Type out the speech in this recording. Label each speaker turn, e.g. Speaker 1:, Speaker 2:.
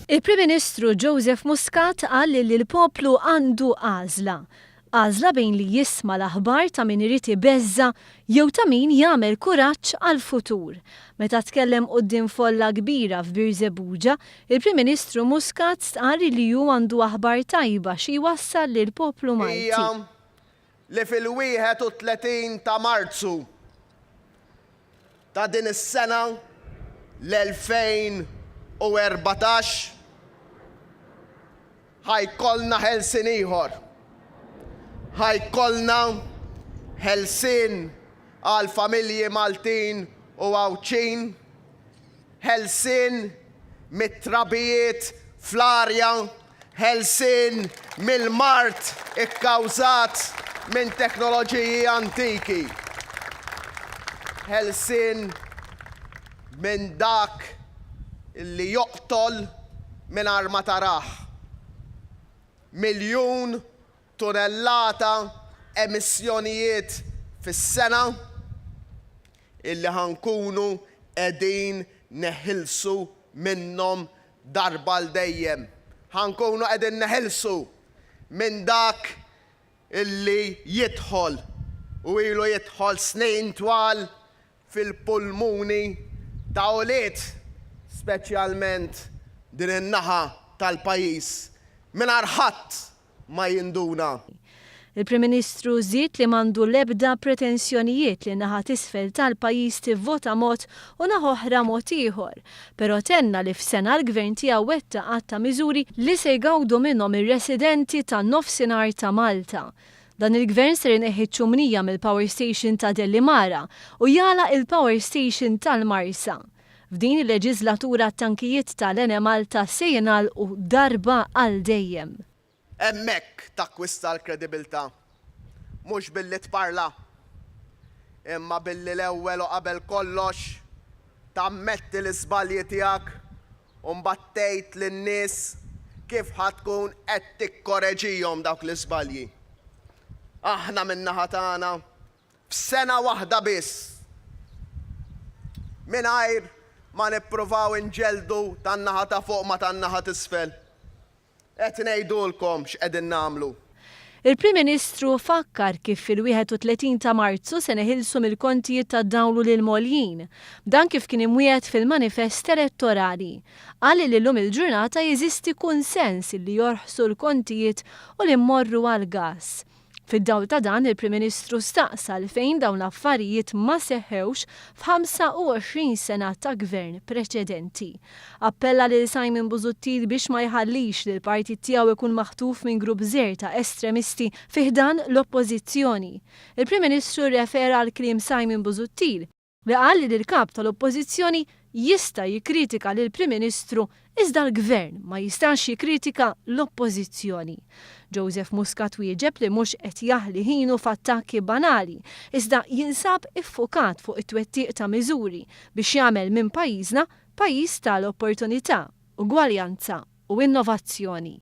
Speaker 1: Il-Prim Ministru Joseph Muscat qal li l-poplu għandu għażla. Għażla bejn li jisma' l-aħbar ta' min irid ibeżża' jew ta' min jagħmel kuraġġ għall-futur. Meta tkellem quddiem folla kbira f'Birżebbuġa, il-Prim Ministru Muscat stqarr li hu għandu aħbar tajba xi jwassal lill-poplu Malti.
Speaker 2: Hija li fil-31 ta' Marzu ta' din is-sena l-2014 ħa jkollna ħelsien ieħor. Ħa jkollna ħelsien għall-familji Maltin u Għawdxin, ħelsien mit-trabijiet fl-arja, ħelsien mill-mard ikkawżat minn teknoloġiji antiki, ħelsien minn dak li joqtol mingħajr ma tarah. Miljun tunellata emissjonijiet fis-sena illi ħa nkunu qegħdin neħilsu minnhom darba għal dejjem. Ħa nkunu qegħdin neħilsu minn dak illi jidħol u ilu jidħol snin twal fil-pulmuni ta' ulied, speċjalment din in-naħa tal-pajjiż, mingħajr ħadd ma jinduna.
Speaker 1: Il-Prim Ministru żied li m'għandu l-ebda pretensjonijiet li naħa t'isfel tal-pajjiż tivvota mod u naħa oħra mod ieħor, però tenna li f'sena l-Gvern tiegħu wettaq għadd ta' miżuri li se jgawdu minnhom ir-residenti tan-Nofsinhar ta' Malta. Dan il-Gvern ser ineħħi ċ-ċumnija mill-power station ta' Delimara u jagħlaq il-power station tal-Marsa. F'din il-leġiżlatura t-tankijiet tal-Enemalta se jingħalqu darba għal dejjem.
Speaker 2: Hemmhekk takkwista l-kredibilità. Mhux billi tparla, imma billi l-ewwel u qabel kollox tammetti l-iżbalji tiegħek u mbagħad tgħid lin-nies kif ħa tkun qed tikkoreġihom dawk l-iżbalji. Aħna min-naħa tagħna, f'sena waħda biss, mingħajr ma nippruvaw inġelldu tan-naħa ta' fuq ma' tan-naħa t'isfel, Qed ngħidulkom x'qegħdin nagħmlu.
Speaker 1: Il-Prim Ministru fakkar kif fil-31 ta' Marzu se neħilsu mill-kontijiet tad-dawl u l-ilma għoljin. Dan kif kien imwiegħed fil-manifest elettorali. Qal li llum il-ġurnata jeżisti kunsens li jorħsu l-kontijiet u li mmorru għall-gass. Fid-dawl ta' dan, il-Prim Ministru staqsa għalfejn dawn l-affarijiet ma seħħewx f'25 sena ta' gvern preċedenti. Appella lil Simon Busuttil biex ma jħallix li l-partit tiegħu ikun maħtuf minn grupp żgħir ta' estremisti fi ħdan l-Oppożizzjoni. Il-Prim Ministru rrefera għal kliem Simon Busuttil, li qal li l-Kap tal-Oppożizzjoni jista' jikkritika lill-Prim Ministru iżda l-Gvern ma jistax jikkritika l-Oppożizzjoni. Joseph Muscat wieġeb li mhux qed jaħli ħinu f'attakki banali iżda jinsab iffukat fuq it-twettiq ta' miżuri biex jagħmel minn pajjiżna pajjiż tal-opportunità, ugwaljanza u innovazzjoni.